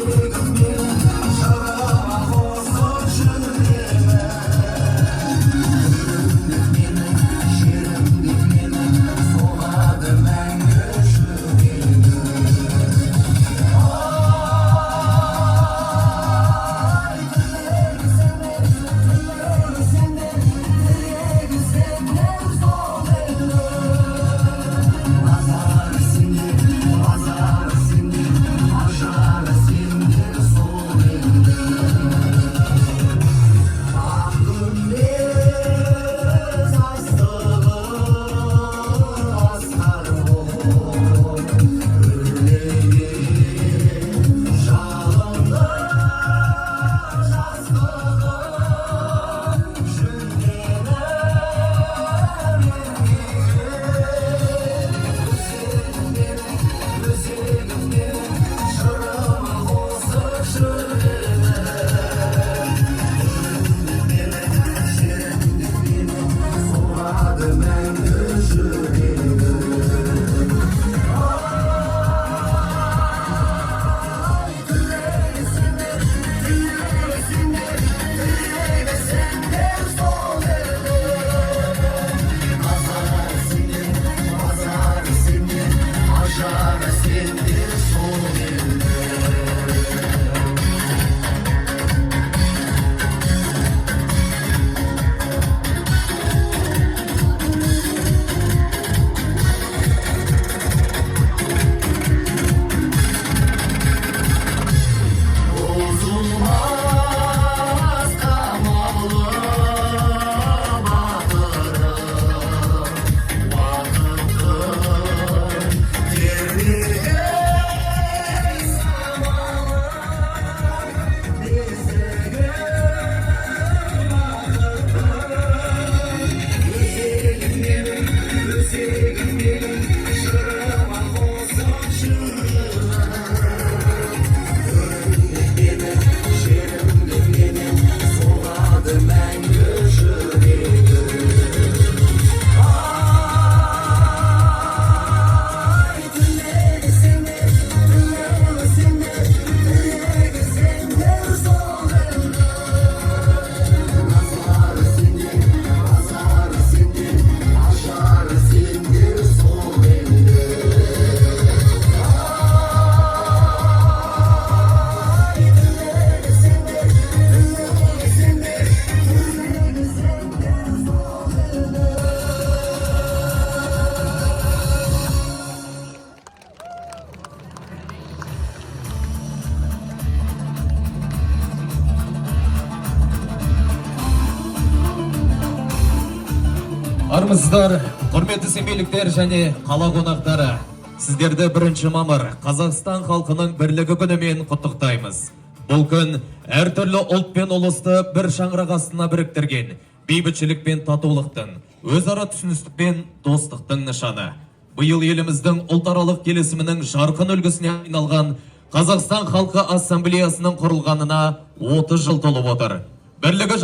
Өзегім менің, жырыма қосып жүремін. Төрім деп менің, жерім деп менің, соғады мәңгі жүрегім. Ай, тілегі сендер, тілегі сендер, тілегі сендер сол елдің. Назары сендер, базары сендер, ажары сендер сол елдің. Ақ күмбез астығы асқар боп, өрлеген жалынды жастығы жүнденіп еркегім. Өзегім менің, өзегім менің, жырыма қосып жүремін. Менің, жерім деп менің, соғады мәңгі жүрегім. Ай, тілегі сендер, тілегі сендер, тілегі сендер сол елдің. Назары сендер, базары сендер, ажары сендер сол елдің. Бұзылмас қамалы батырым, уақыттың тербеген самалы, бесігім бақыттың. Өзегім менің, өзегім менің, жырыма қосып жүремін. Төрім деп менің, жерім деп менің, соғады мәңгі жүрегім. Ай, тілегі сендер, тілегі сендер, тілегі сендер сол елдің. Назары сендер, базары сендер, ажары сендер сол елдің. Ай, тілегі сендер, тілегі сендер, тілегі сендер сол елдің. Армысыздар, құрметті семейліктер және қала қонақтары! Сіздерді 1 мамыр, Қазақстан халқының бірлігі күнімен құттықтаймыз. Бұл күн әртүрлі ұлт пен ұлысты бір шаңырақ астына біріктірген бейбітшілік пен татулықтың, өзара түсіністік пен достықтың нышаны. Биыл еліміздің ұлтаралық келісімінің жарқын үлгісіне айналған Қазақстан халқы Ассамблеясының құрылғанына 30 жыл толып отыр. Бірлігі